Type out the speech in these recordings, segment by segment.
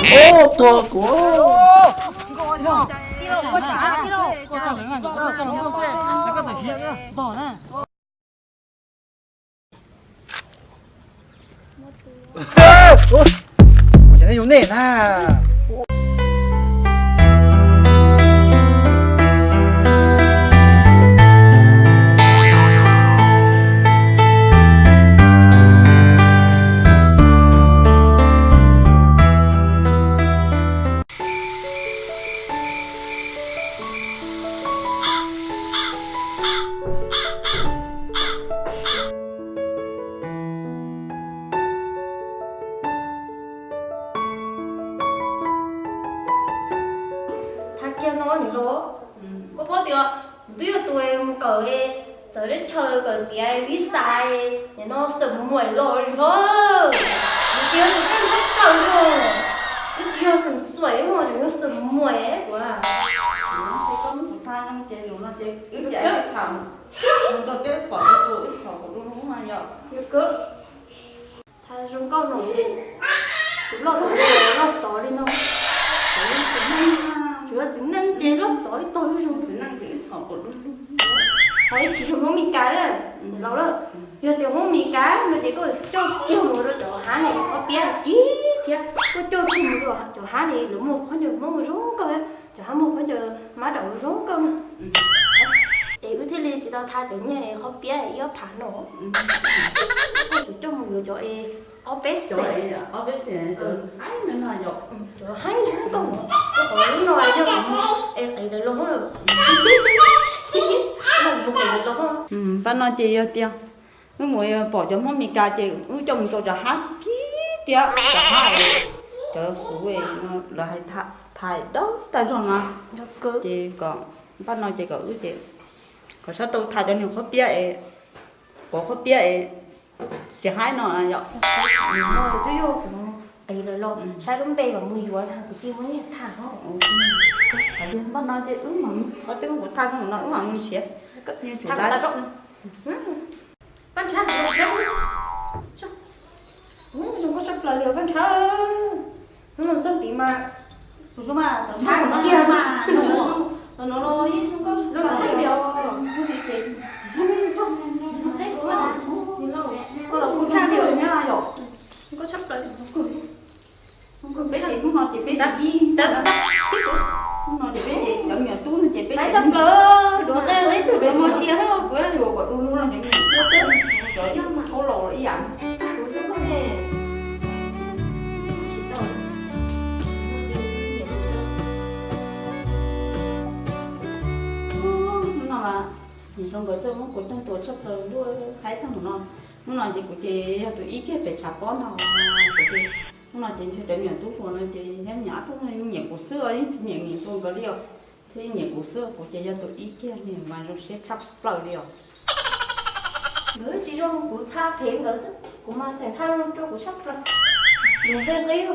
Ub, tuag kuv. Ua cas nej zoo nej na? Thab kiag no niam laus, koj paub tias kuv twb yog tus mus kawm, txawm teb chaws kawm tiav visa, nim no xeem muam los li hlo. Nws tias nws tseem tshaj plaws li os. Twb tsis yog xeem xuam os, tseem yog xeem muam kuv. Ces koj muab kuv thab no ces lus no ces wb ces tham mus rau teb pom rau tus wb txhom kuv du lug mas yog. Yog kawg. Thaum zoo nkauj no ces tus loj tus loj xov li no. Tsis yog txiv neej ces loj xov ib tog zuj zus. Txiv neej ces wb txhom kuv du lug. Ho ib tsis yog Hmoob Mes Kas na, laus lawm. Yog tias Hmoob Mes Kas no ces koj coj kiag mus rau cov hav ne, ob piab kiag thiab, koj coj kiag mus rau cov hav ne, lawv muaj khaub ncaws Hmoob zoo nkauj, cov hav muaj khaub ncaws mab daum zoo nkauj na. Es wb thiaj li tsis tau tha cov nyiaj qhob piab ib ob phav no. Koj tsum coj mus yuav cov es ob peb xees, ob peb xees cov haib no yom. Cov haib zoo nkauj, rau qhov lub no yog es qiv lawv los lawm, mus qiv lawv los. Pab no ces yog tias wb mus pom cov Hmoob Mes Kas ces wb coj mus rau cov hav kiag tiab, cov hav, cov xuv lawv hais thais dawb tag zog no. Ces kom pab no ces kom wb ces kom sab tau thais cov niag qhob piab es, pov qhob piab es tsis haib no yom. Twb yog kuv qiv lawv los saib lub npe kom mus yuav, kuv cia muab nyiaj thaj. Pab no ces wb mam, koj twb muab kuv thaj zoo no wb mam mus nrhiav. Pab nrhav, zoo nkauj sab plaws li pab nrhav. Hnub no txog tid mas, tus zoo mas, tus zoo mas, tus no zoo, tus no zoo sab li os. Koj los kuj tshaj li os, zoo nkauj sab plaws. Peb ces hnub no ces peb ib, hnub no ces peb ces cov me nyuam tub no ces peb sab plaws, duav qe, duav mos sia, kuv xyuas kom du lug no ces cov thaub laus los ib yam. Hnub no mas nim no nkawd txawj muab kuv coj tuaj tshaj plaws ntuj, haib tag mus no. Hnub no ces kuv ces yog tus ib kiag pem tshav pob no. Kuv ces hnub no ces ntshe cov me nyuam tub hluas no ces yog me nyuam ab tub no nyiam kuv xwb os, yeej tsis nyiam nyiam tua nkawd li os. Thiab nyiam kuv xwb, kuv ces yog tus ib kiag li mas zoo siab tshaj plaws li os. Nkawd tsis zoo kuv tha phem nkawd xwb, kuv mas tseem tha zoo rau kuv tshaj plaws. Lus qib qib,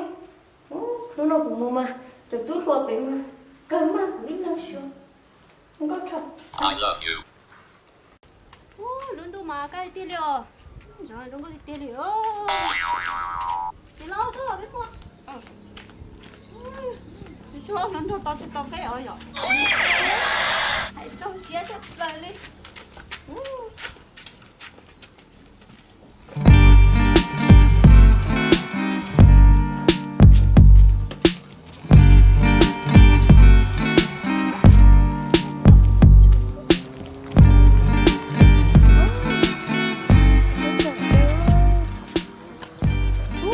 hnub no kuv mus mas tus tub hluas pem mas kawg mas kuv ib leeg xyuas. Nkauj rau. Ub, lub ntuj mas kaj tiag li os. Zoo nkauj tiag tiag li os. Ces los tuaj peb muag. Tsis tshua hluas nraug tau tsis tau qeb os yom. Hais rau siab tshaj plaws li. Ub,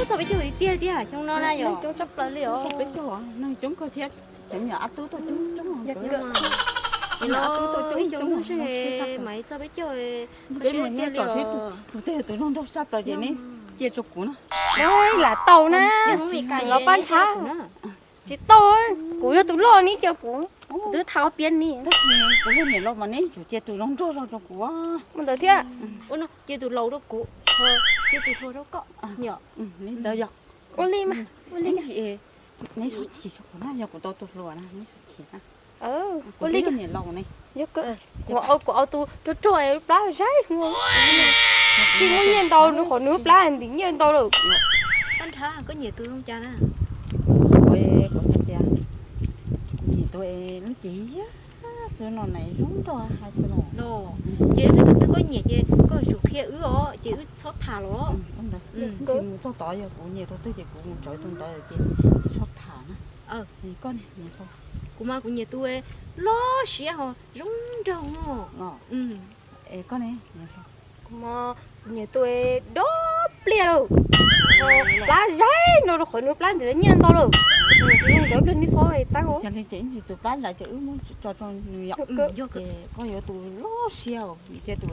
txog peb caug li tiag tiag xyoo no na yom. Coob tshaj plaws li os. Peb caug, neeg coob kawg thiab. Cov me nyuam ab tub tuaj coob coob. Ab tub tuaj coob coob, mas txog peb caug. Peb mus nyob tsom seb tus twg yog tus zoo nraug tshaj plaws ces neb cia rau kuv na. Lam tau na, los pab nrhav. Tsis tau, kuv yog tus loj neb cia kuv, kuv twb tha ob piab ni. Tab sis kuv yog niam laus mas neb tsum cia tus zoo nraug zog rau kuv. Mus ntawd thiab. Cia tus laus rau kuv, cia tus hluas rau koj. Li ntawd yog. Ua li mas, ua li. Neb txhob chim rau kuv na, yog kuv tau tus hluas na neb txhob chim na. Kuv twb yog niam laus ne. Kuv, kuv au tus rog rog lub plab zaib. Tsis muaj nyiaj ntau, nws qhov nws lub plab ntim nyiaj ntau lawm. Pab nrhav, koj nyiam tus zoo cas na? Kuv Lub cev yag xwb no na, zoo nraug hais tias no. Ces tus twg koj nyiam ces koj tsum qhia wb os, ces wb txhob tham los. Ntawd mus txog tod yog kuv nyiam tus twg ces kuv mus tsawv tus ntawd ces txhob tham na. Koj ne? Kuv mas kuv nyiam tus loj siab ho zoo nraug. Koj ne? Kuv mas kuv nyiam tus dob pliaj lawm, plab zaib no rau qhov nws plab ntawd nyiaj ntau lawm. Kuv nyiam tus zoo nraug pliaj, nej txhob txawj. Yog li ces tus plab zaib ces wb muab tso rau nws yom. Ces koj yuav tus loj siab vim tias tus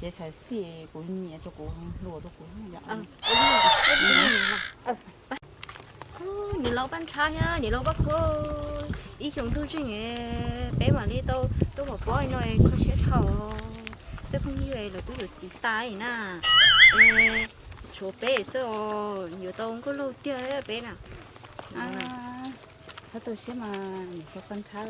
cev xaiv xij kuv nyiam rau kuv, hluas rau kuv. Niam laus Paj Ntshab thiab niam laus Paj Khuab, ib xyoo ntuj zeeg peb mam li tau tuaj pom pob no kho siab dhau. Tej phooj ywg lawv twb yuav txiv tas na, tshuav peb xwb os, yuav tau nkauj laug tiag peb na. Txhob tu siab mas niam laus Paj Ntshab,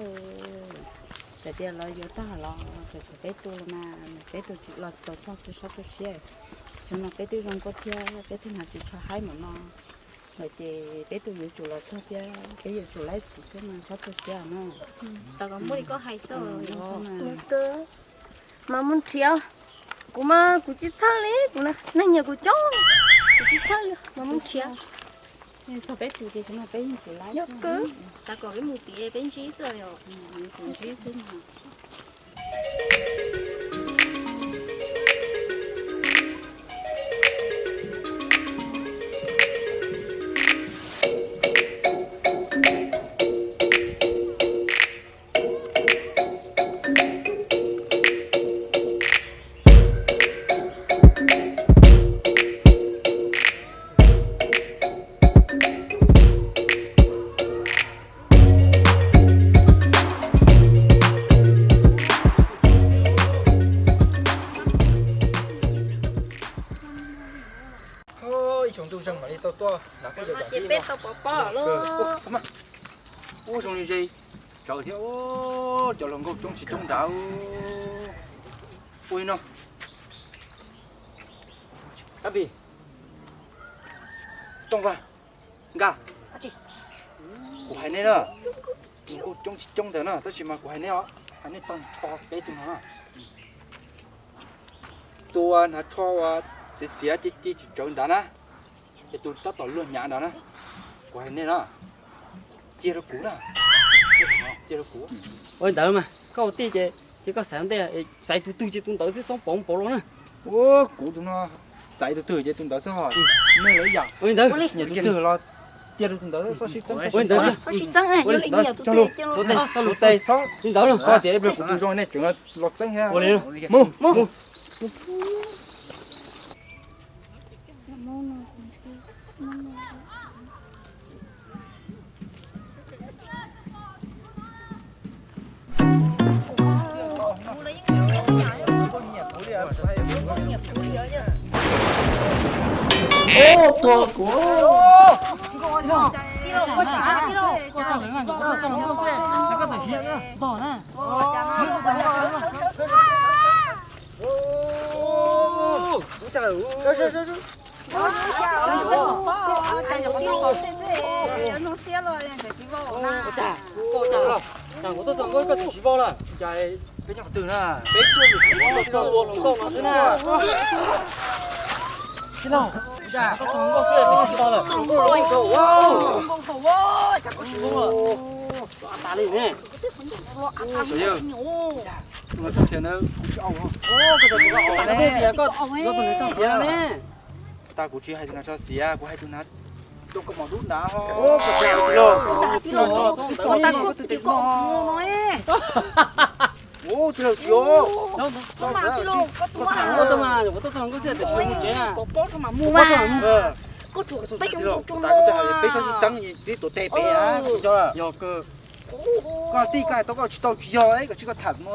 txawm tias los yuav tag los txawm tshuav peb tug los mas peb tug los tau txog tsis txhob tu siab. Xyoo no peb twb zoo nkauj thiab peb twb hnav tsis tshua haib npaum no lawm ces peb twb yuav tsum los txog thiab peb yuav tsum laib txiv xwb mas txhob tu siab no. Mas mus nrhiav, kuv mas kuv tsis txhawj li, kuv neeg nyiam kuv coob, kuv tsis txhawj li, mas mus nrhiav. Txog peb tus ces xyoo no peb yeej tsum laib, yog kawg, xav kom peb mus tim peb ntsib xwb yom. Ntsib xwb. Ib xyoo ntuj zeeg mam li tau tuaj, ces peb tau pov pob lawm. Ub, zoo li ze tsawv thiab, cov hluas nkauj coob tsis coob nrad. Ua li no, Kab Pis, Tooj Vaj, Nkaj, kuv hais nej na, hluas nkauj coob tsis coob ntawd na, tab sis mas kuv hais nej os, hais nej tau tsho peb tug no na. Tus uas hnav tsho uas xiav xiav ci ci tsawv nrad na, es tus tab tom luag hnyav nrad na, kuv hais nej na, cia rau kuv na, cia rau kuv. Ua li ntawd mas koj ua tij ces, ces koj xaiv ntej, xaiv tus twg ces tus ntawd xwb, txhob pov pov los na. Ua kuv tus no xaiv tus twg ces tus ntawd xwb hos. Nej lawv yam, ua li ntawd, nyiam tus twg los cia rau tus ntawd, txhob sib txeeb, ua li ntawd, txhob sib txeeb, ua li ntawd, txhob li ntawd, txhob tias ib pliag kuv tus zoo nej tseem los txeeb thiab. Mus, mus. Ub, tuag kuv. Ua cas kuv tuaj txog nkauj koj tsis vau lawm? Cas peb nyob qhov twg na? Peb tuaj ua hluas nkauj no xwb na. Tij laug, tuaj txog nkauj xwb tsis vau lawm. Nkauj li ne. Tus no tso xiav na, kuv tsis au. Koj tias koj tus no tso xiav ne. Tag kuv tsis hais tus no tso xiav, kuv hais tus no rau koj mos dub nrad. Tij laug, tij laug, tij laug, tij laug, tsis ua mas, kuv tuaj txog nkauj xwb tiam sis mus tsev na. Pov pob rau mam mus mas. Koj tsuas peb tus tsuas no, peb sab sib txeeb peb tuav tes peb. Yog kawg. Koj tij koj hais tau koj tsis tau tsis yog, koj tsis koj tham no.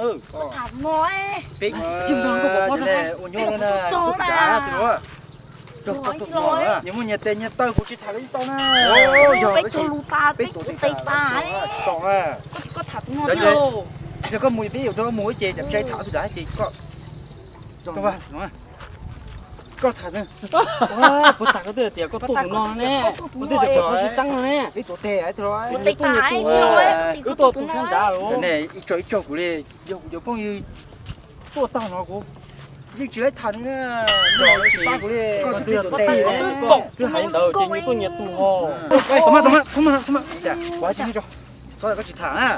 Peb ua nyuaj na, nyias muaj nyias tes nyias taw kuv tsis tham li tau na. Yog peb tuav tes tas, tsis tau na. Yog koj mus peb yuav rau mus ces cas tsis tham tus dav ces koj Koj tham, puas tas koj twb tias koj tuaj tus no ne, koj twb tias koj tsis teeb no ne. Wb tuaj tus sab nrad, ib tsaug ib tsaug kuv li, yog kuv cov phooj ywg tuaj tag no kuv yeej tsis laib tham li na. Koj twb hais li ntawd ces nyias tuaj nyias tus ho. Koj tsis tham na.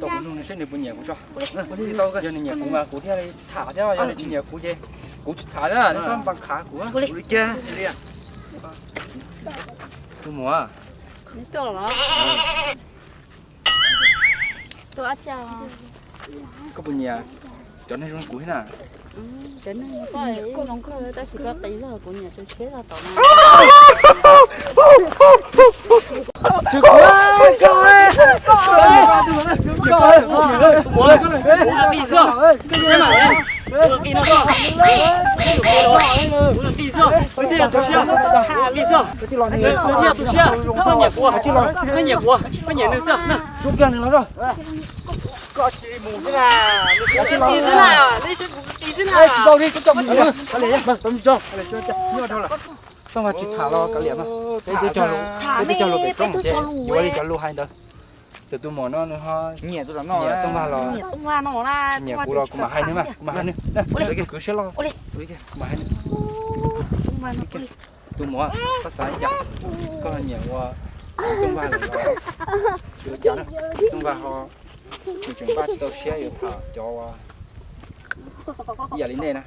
Tau kuv nug nws seb nws puas nyiam kuv tso. Yog nws nyiam kuv mas kuv thiaj li tham thiab, yog nws tsis nyiam kuv ces kuv tsis tham na, nws txhob npam khav kuv. Tus muam, koj puas nyiam cov neeg zoo li kuv thiab na? Koj nyiam kuv, koj nyiam nws xwb. Koj tsis mus xwb na. Tsis tau li, koj coj mus. Tooj Vaj tsis tham los kav liam mas, peb twb cog lus pem roob thiab, yuav ua li cov lus hais ntawd. Txawm tus muam no nws ho nyiam Tooj Vaj los tsis nyiam kuv los kuv mam hais nws mas, kuv mam hais nws. Kwv siab loj, kuv mam hais nws. Tus muam, txhob xav li cas, koj nyiam ua Tooj Vaj lawm los tsis ua cas na. Tooj Vaj ho, nws tseem npaj tsis tau siab yuav tham cov ib yam li nej na.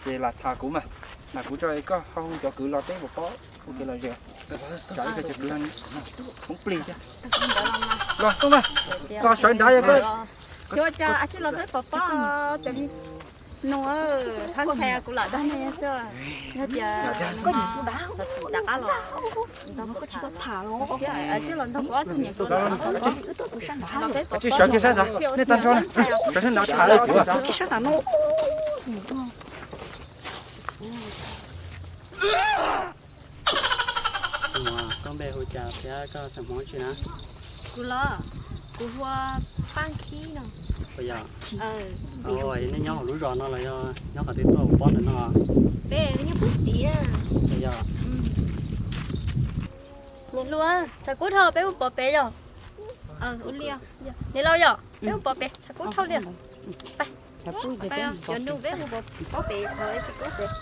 Ces lam tham kuv mas, lam kuv tso koj ho hu cov kwv los peb puas paub ua kev lom zem. Tsam ib co cov kwv hoob plig thiab. Los Tooj Vaj, los sawv nrad yog koj. Xyov cas ab tsi los peb pom pob cov li no, thab ntshai kuv lam dag nej xwb. Yog tias koj nyiam kuv dav, rov qab los nrog kuv tham los, thiab los nrog kuv ob tug niam hluas los peb pom pob. Tsis sawv kiag sab ntawd, nej tag nrho na, sawv sab ntawd tham kuv. Sab ntawd no. Koj npe hu cas thiab koj xeem Hmoob tsi na? Kuv los, kuv hu ua Paj Khib no. Yog, nej nyob hauv lub zos no los yog nyob qhov twg tuaj ua pob ntawm no? Peb nyob pem tid. Yog. Niam hluas, tshav kub dhau peb mus pov pem yog? Ua li, niam laus yog peb mus pov pem, tshav kub dhau li. Cov nus peb mus pov pem, pov pem, pov tshav kub pem.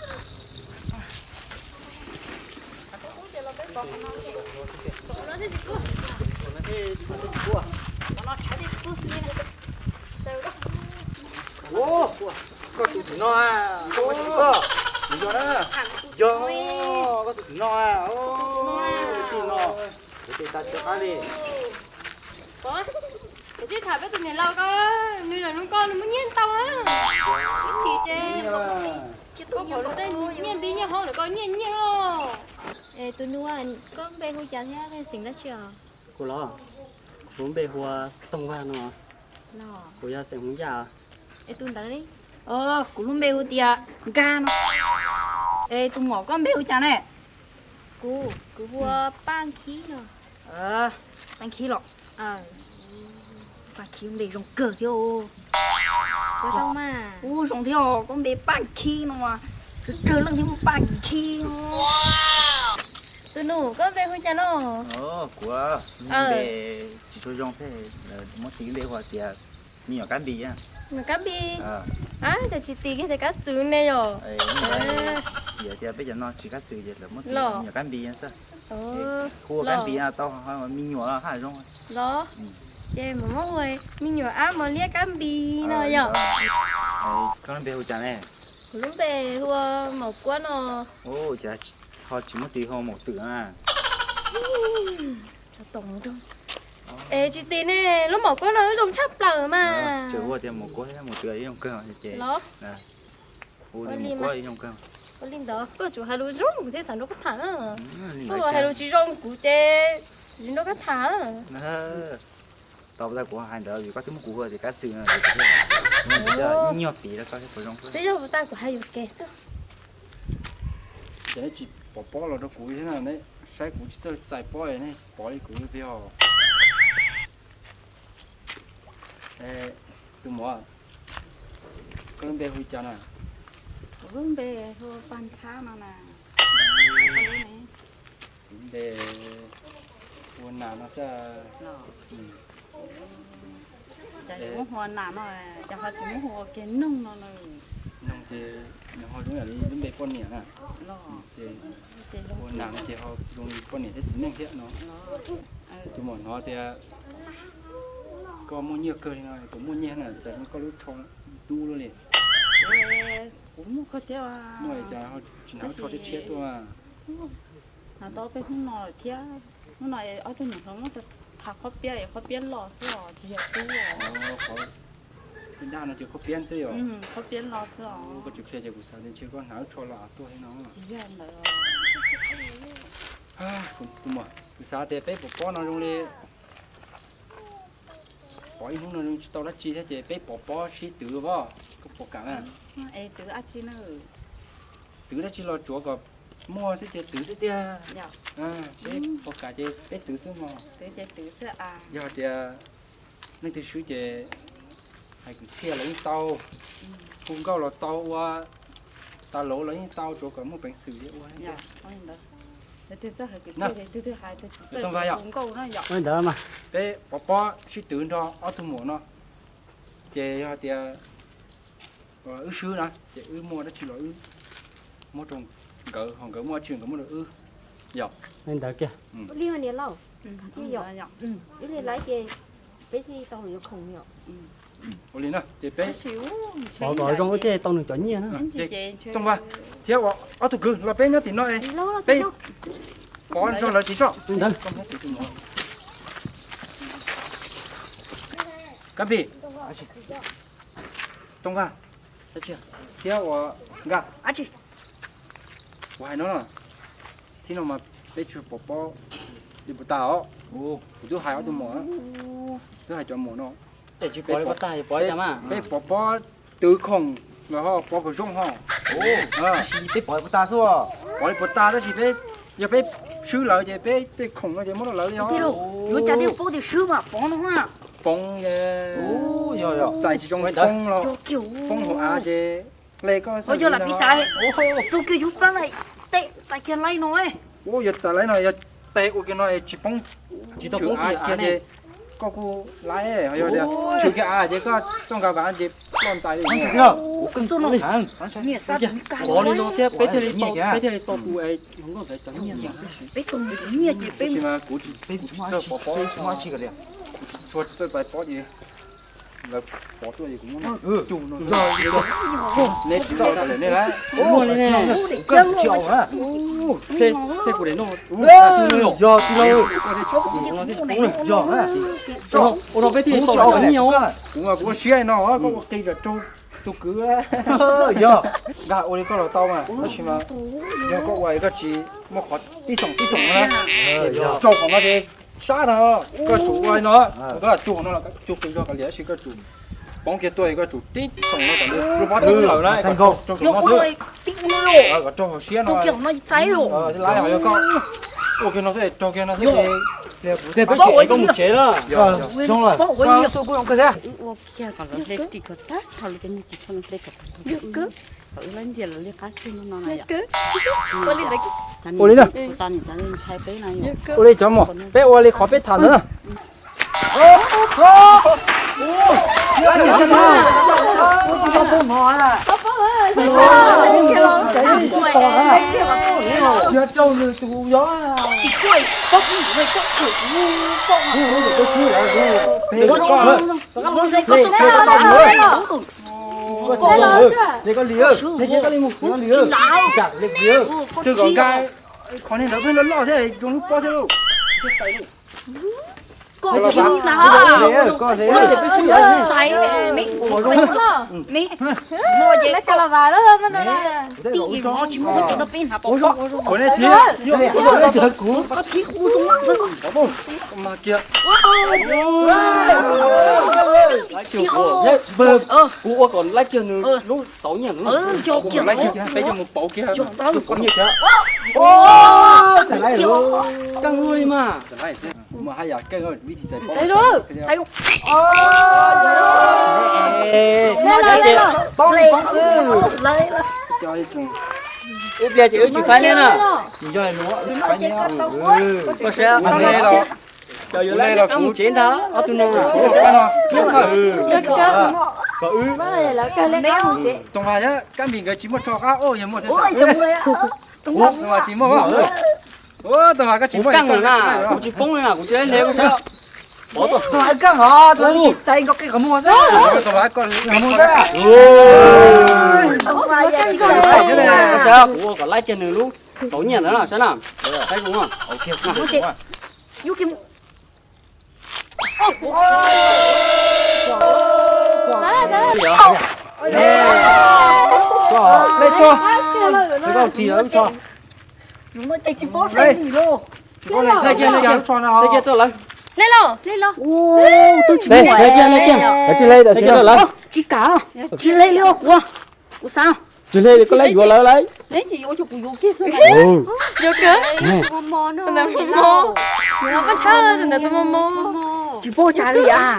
Koj tus twm no, koj ua tsis koj, yog na, yog, koj tus twm no, tus no, kuv tes tas tsis qab li. Sib tham peb tus niam laus ko, nws zaum no ko nws muaj nyiaj ntau na. Ib txhis ces koj pom luag tej nyiaj npib nyiaj hoob lawm ko nyiaj nyiaj os. Es tus nus, koj npe hu cas thiab xeem dab tsi os? Kuv los, kuv lub npe hu ua Tooj Vaj no. Kuv yog xeem Hmoob Yaj. Es tus ntawd li? Kuv lub npe hu tias Nkag no. Es tus muam koj npe hu cas ne? Kuv, kuv hu ua Paj Khib no. Paj Khib los? Paj Khib npe zoo kawg thiab. Ua zoo thiab os, koj npe Paj Khib no mas tsawg tsawg leej thiab muaj Paj Khib. Tus nus, koj npe hu cas no? Kuv npe tsis tshua zoo thiab, muab tis npe hu tias me nyuam Kab Npis. Me nyuam Kab Npis? Ab, cas tsis tis kiag tias Kab Txwv ne yom? Yog tias peb cov no tsis Kab Txwv ces lawv muab tis me nyuam Kab Npis xwb. Hu ua Kab Npis tau, me nyuam haj zoo. Los, ces mus muab hu me nyuam ab mos liab Kab Npis no yom? Koj lub npe hu cas ne? Kuv lub npe hu ua Maum Kuab no. Ho tsis muab tis hu Maum Twm na. Es tsis tis ne, lub Maum Kuab no zoo tshaj plaws mas. Tseem hu tias Maum Kuab thiab Maum Twm zoo kawg ces. Los, hu li Maum Kuab zoo kawg. Ua li ntawd koj tsum hais lus zoo kuv thiaj xav nrog koj tham na. Koj hais lus tsis zoo kuv ces tsis nrog koj tham. Tau tas kuv hais ntawd vim koj twb muab kuv hu tias Kab Txwv no, nyuag piv rau koj thiab puas zoo. Twb yog tas kuv hais yuam kev xwb. Ces neb tsis pov pob los rau kuv thiab na, neb saib kuv tsis txawj txais pob es neb tsis pov li kuv li os. Tus muam, koj lub npe hu li cas na? Lub npe hu Paj Nrhab no na. Lub npe hu Nas no xwb. Ces muab hu Nas no, ces ho tsis muab hu ua kiag Noog no na. Noog ces nws ho zoo yam li lub npe poj niam na. Ces hu Nas no ces ho zoo li poj niam thiab txiv neej thiab no. Tus muam hnov tias koj muaj nyiaj kawg li no, kuv muaj nyiaj na, cas koj lub tsho dub luaj li. Kuv muaj kawg thiab. Muaj cas tsis hnav tsho tshiab tshiab tuaj? Hnav tau peb hnub no thiab. Hnub no ob tug niam hluas muab tham qhob piab, qhob piab los xwb os, tsis yog tub os. Qhov daj no ces qhob piab xwb yom? Qhob piab los xwb os. Koj tsis qhia ces kuv xav tias ntshe koj hnav lub tsho los tuaj thiab no. Tsis yog ntawd. Tus muam, kuv xav tias peb pov pob no zoo li pov ib hnub no zoo tsis tau dab tsi thiab ces peb pov pob sib twv os, koj puas kam na? Es twv dab tsi na? Twv dab tsi los tsuav kom muaj xwb ces twv xwb tiag. Peb puas kam ces peb twv xwb mog. Twv ces twv xwb. Yog tias leej twg swb ces hais kwv txhiaj los yeej tau, hu nkauj los tau, ua tas lauv los yeej tau, tsuav kom muaj peev xwm thiab ua. Ua li ntawd mas. Peb pov pob sib twv nrog ob tug muam no, ces yog tias wb swb na ces wb muaj dab tsi los wb muab rau nkawd, ho nkawd muaj dab tsi nkawd muab rau wb. Yog li ntawd kiag. Ib li laiv ces peb thiaj tau yuav khoom yom. Ua li na ces peb pov kom zoo thiaj tau nws cov nyiaj na. Tooj Vaj thiab ob tug kwv los peb nyob tim no es peb pov nrog lawv tim soj. Kab Pis, Tooj Vaj thiab ua Nkaj. Kuv hais no, thib no mas peb tsis pov pob li puas tas os. Kuv twb hais ob tug muam, twb hais cov muam no, peb pov pob twv khoom los ho pov kom zoo ho. Peb pov li puas tas xwb. Pov li puas tas tab sis peb, yog peb swb lawv ces peb tej khoom no ces muab rau lawv li os. Yuav cas thiaj paub tias swb mas pov no. Poob, txais tsis zoo poob los poob hauv av ces hle koj. Yog lam piv xav rau kiag yus plab lawm, txais kiag laib no. Ua yog txais laib no yog tes ua kiag no tsis poob, tsis tau poob av kiag ces koj kuj laib, yog tias tshwm kiag av ces koj txoj nkag vas ces ploj ntais li. Pov li no thiab peb thiaj li tau, peb thiaj li tau tus hluas nkauj ntawd cov nyiaj. Peb tau nws cov nyiaj ces peb, kuv tsis txawj pov pob, kuv tsis txawj txais pob ces lawv pov tuaj ces kuv muab cug no. Neb tsis txawj txais lawm nej lawm. Ua no peb thiaj li tau cov nyiaj os. Kuv mas kuv ua siab no koj ua qis kom raug tus kwv. Yog, Nkaj, ua li koj los tau mas tab sis mas yog koj ua koj tsis muaj qhov tib xoom tib xoom na, raug qhov no ces sab no, koj tsum ua li no, koj cug no los cug qis zog kav liam tab sis koj tsum poob kiag tuaj koj tsum tib xoom no kom lub pob tib tawm na, raug saum no xwb, kom raug hauv siab no. Laib yog koj ua kiag no xwb, raug kiag no xwb. Peb tsev koj mus tsev na. Zoo lawm, koj xub kuj zoo kawg thiab. Ua li na. Ua li cov muam, peb ua li qhov peb tham ntawd na. Twb kom Nkaj, qhov niag ntawd pheej loj loj thiab zoo lub pob thiab lauj. Mas kiag. Kuv ua kom laib kiag nws lub xauv nyiaj nws. Peb coj mus pauv kiag. Koj ua li mas. Mus haj yam keej vib thi txais poob. Txais lub. Poob li poob xwb. Ib pliag ces wb tsis faib neb na. Koj saib, cov yuav lawv qab mus tsev ntag ob tug no. Toom Vam, Kab Npis nkawd tsis muaj tsho qab, yog muaj thiab. Toom Vam tsis muaj. Kuv keej lawm na, kuv tsis poob li na, kuv tsis laib hle, koj saib. Toom Vam keej os, Toom Vam tsis txais nkaus qe qhov muag xwb. Toom Vam, koj saib, kuv ua kom laib kiag nws lub xauv nyiaj ntawd na, saib na. Saib kuv. Hle los, hle los. Tsis hle, tsis hle li os kuv. Kuv xav. Tsis hle li koj laib yuav lawv lauj. Yuav kawg. Tus ntawd mos mos. Tus ntawd paj tshawb, tus ntawd tus mos mos. Tsis paub cas li as.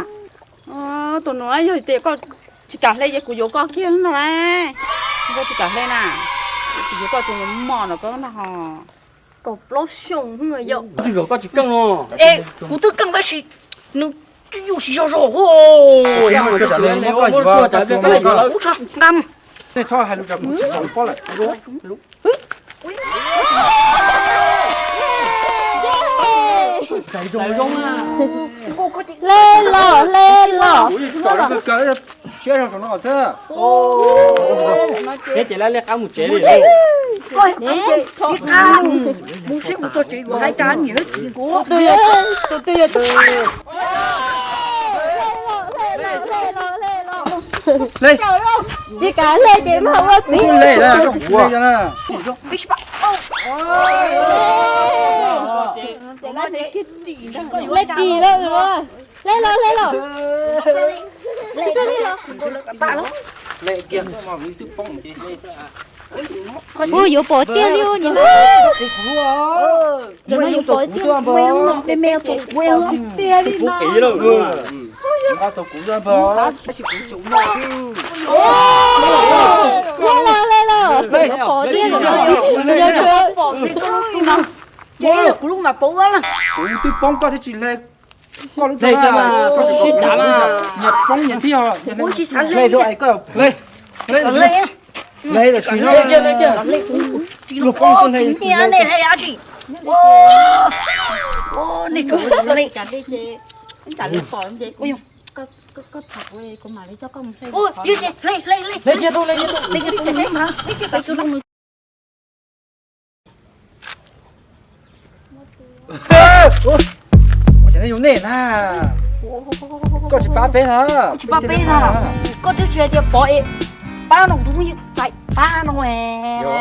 Tus no yog tias koj tsis kam hle ces kuv yuav koj kiag no lauj. Koj tsis kam hle na, kuv yuav koj tus mos mos no koj na ho. Kaum plaub xyoo yom. Twg kom koj tsis keej no? Es kuv twb keej tab sis nws yuav tsis zog zog. Nej txhob hais lus tso, kuv tsis tau paub lawm. Hle los, hle los. Siab zog saum no xwb. Thiab ces lawv liab qab mus tsev li. Mus seb kuv txog tsev yuav hais cas niam hais txiv kuv. Tus twg yog tus. Tsis kam hle ces mag ua txiv. Hle ris lawm. Hle los, hle los. Ua yuav pom tiag li os niam. Tseem no yuav pom tiag. Hle los, hle los. Pom tiag. Kuv lub mas pom ua kuv twb poob koj thiab tsis hle. Koj lub txaj mas koj tsis sib cav mas nyias poob nyias thiab. Hle rau es koj hle, hle, hle tsis hle. Luag poob koj hle tsis hle. Nej tsum hle. Hle kiag rau, hle kiag rau. Ua cas nej zoo nej na? Koj tsis pab peb na. Koj tsis pab peb na. Koj twb tsis hais tias pov es pab no kuv tus phooj ywg txais pab no. Nej nyob twj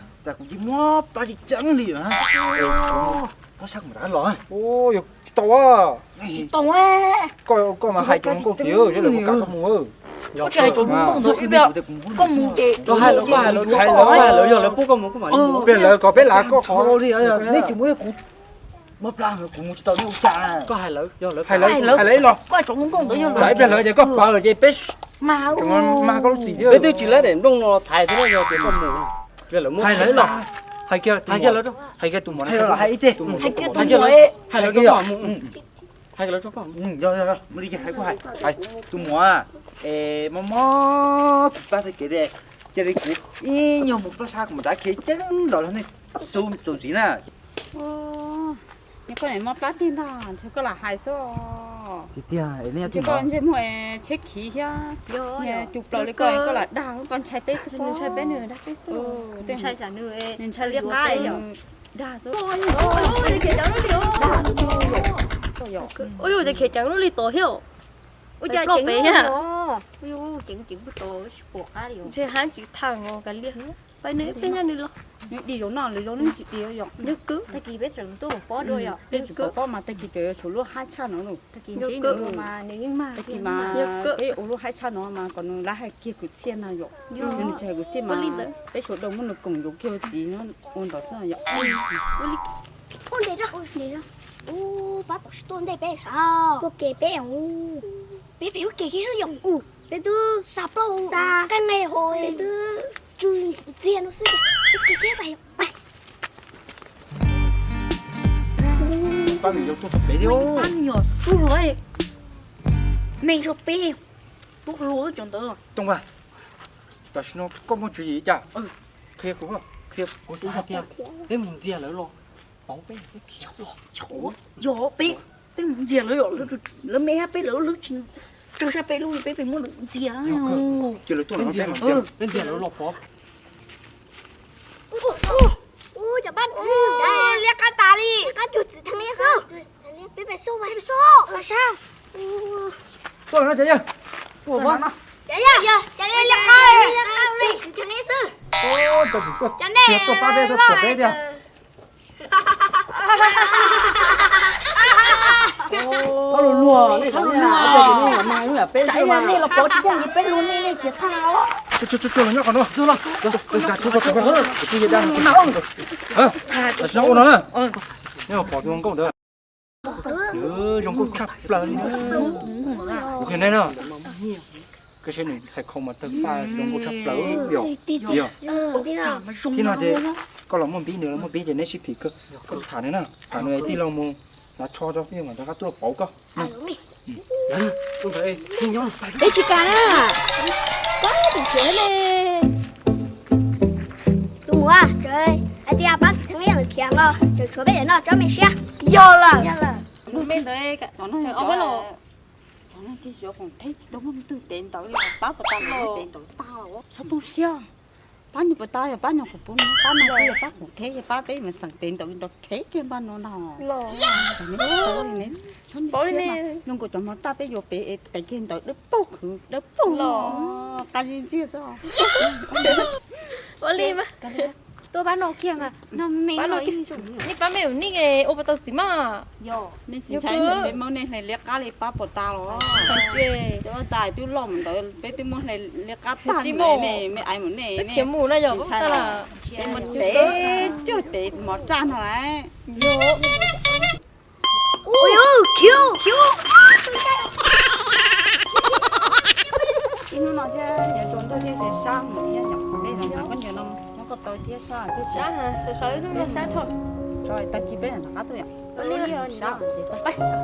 ywm, cas kuv cia li mob plab ceev ceev li na. Koj sab kuv mam rov los. Tsis tau. Tsis tau. Koj mas hais rau nkauj txiv, sawv daws mus kam koj mus. Koj tsis hais rau nkauj ntxawg ib pliag, koj mus ces koj hais lawv, koj hais lawv, koj hais lawv, yog lawv pub koj mus koj mam li mus. Pliag lawv kom peb lav koj qhov li. Nej tsis mus li kuv mob plab kuv mus tsis tau nej ua cas. Koj hais lawv, yog lawv hais lawv, hais lawv ib los. Koj hais rau nkauj ntxawg yog lawv. Ib pliag lawv ces koj pawg ces peb mas koj lub txim thiab. Peb twb tsis laib daim nplooj no thaiv thiab yog tias koj mus. Pliag lawv muab hais lawv los. Hais kiag, hais kiag lawv, hais kiag tus muam, hais kiag tus muam, hais lawv tso koj mus. Hais lawv tso koj mus. Yog, yog, mus li ces hais kuj hais. Tus muam, es mob mob kuv plab tag kev li, cia li kuv ib nyuag mus plob sab kuv mam rov khiav ceev los rau nej xub txuas ntxiv na. Koj mob plab tiag ntag, ntshe koj lam hais xwb. Tiag tiag, ntshe koj ntsej muag tsheb khiv thiab, cus plaws li koj, koj lam dag, koj ntshai peb xwb, ntshai peb nws dag peb xwb. Nws ntshai liab qab dag xwb. Ua cas khiav ceev lub li tod thiab? Ua cas ceev pem thiab? Ntshe hab tsis thaj os kav liam. Pais nws ib pliag nyob nws los. Nws dim zaum no lwm zaus nws tsis dim yom. Yog kawg. Tag kis peb tseem tuaj pom pob dua yom. Peb tseem pom pob mas tag kis tseem yuav tshuav lub hab tshaj no los. Tag kis mas, tag kis mas peb ua lub hab tshaj no mas kom nws lab hais kiag kwv txhiaj na yom. Yog nws tsis hais kwv txhiaj mas peb sawv daws muab nws koom yuav kiag txiv ua ntawd xwb yom. Ua li, ua li. Ub, pab tom sib tuaj ntej peb sav. Tuaj ke peb os. Peb pem ub ke kiag xwb yom. Peb twb xa plaub xa qeej nqe hos peb twb tsw ntxiag no xwb ces peb ke kiag pais yom. Pab me nyuam tuaj txog pem thiab. Pab me nyuam tub hluas me nrog peb tub hluas cov ntawd. Tooj Vas, tam sim no koj muaj tswv yim li cas? Qhia kuv, qhia kuv xav hais tias peb mus ntxias lawv los pauv peb, peb khiav. Yog peb, peb mus ntxias lawv, lawv me hab peb lawv lub tsis tsawg sab peb lub, peb peb muab lawv ntxias. Peb ntxias lawv los pauv. Ub, cov pab liab qab tas li, qab cuag txiv theej liab xwb. Peb pem xauj, peb pem xauj, pab sab. Tuaj no cov yawg. Cov yawg, cov yawg liab qab, txiv theej liab xwb. Cov nej tuaj pab peb, tuaj pab peb tiag. Txhob luag luag, nej txhob luag luag. Peb, nej los pov tsis yeej li peb luag nej, nej xiav tag os. Tsuag tsuag los nyob qhov no. Tam sim no ua no na. Neb pom tus hluas nkauj ntawd, nws zoo nkauj tshaj plaws li na. Kuv qhia neb na, koj saib nws txhais khau mas tawg paj zoo nkauj tshaj plaws yom. Thiab no ces koj los muaj npib, nws los muaj npib ces neb sib phim kawg. Koj tham nws na, tham nws tij laug mus hnav tsho rau, peb mam rov qab tuaj pauv koj. Peb tsis kam na. Pab tus khiav ne. Tus muam, hais tias pab txiv theej liab ntawd khiav nkaus, tseem tshuav peb cov no tsob me siab. Yog lawm. Me ntawd, ob peb los. Cov no ces yuav khoom theb tsis tau muaj leej twg tev ntawd li, pab puas tau muaj tev ntawd tag los. Txhob tu siab, pab nws puas tau, yog pab nws kuv pub, pab nws twb yog pab khoom theb, yog pab peb mus xeem tev ntawd nrog rhev kiag npaj no ntag. Zoo nkaus cov mov raj peb yuav pem es tev kiag ntawd dawb paug khwv dawb paug los, qab zib ntxiag xwb. Ua li mas, tuaj pab no kiag mas, nej pab me ua nij ua puas tau txiv mas. Nej tsis ntshai peb muab nej hle liab qab li pab puas tau los? Cov tais twb loj mus ntawd peb twb muab hle liab qab tag li, me ais mus nej, twb khiav mus na yom, peb muab tev cuag tev mov raj no lawm. Ib hnub no thiab yuav tsaus ntuj thiab sab mus thiab, nej los nrog koj niam no muab koj tau thiab sab thiab sab, sawv sawv ib hnub no sab dhau. Tag kis peb rov qab tuaj yom. Sab ces tag kis rov qab tuaj.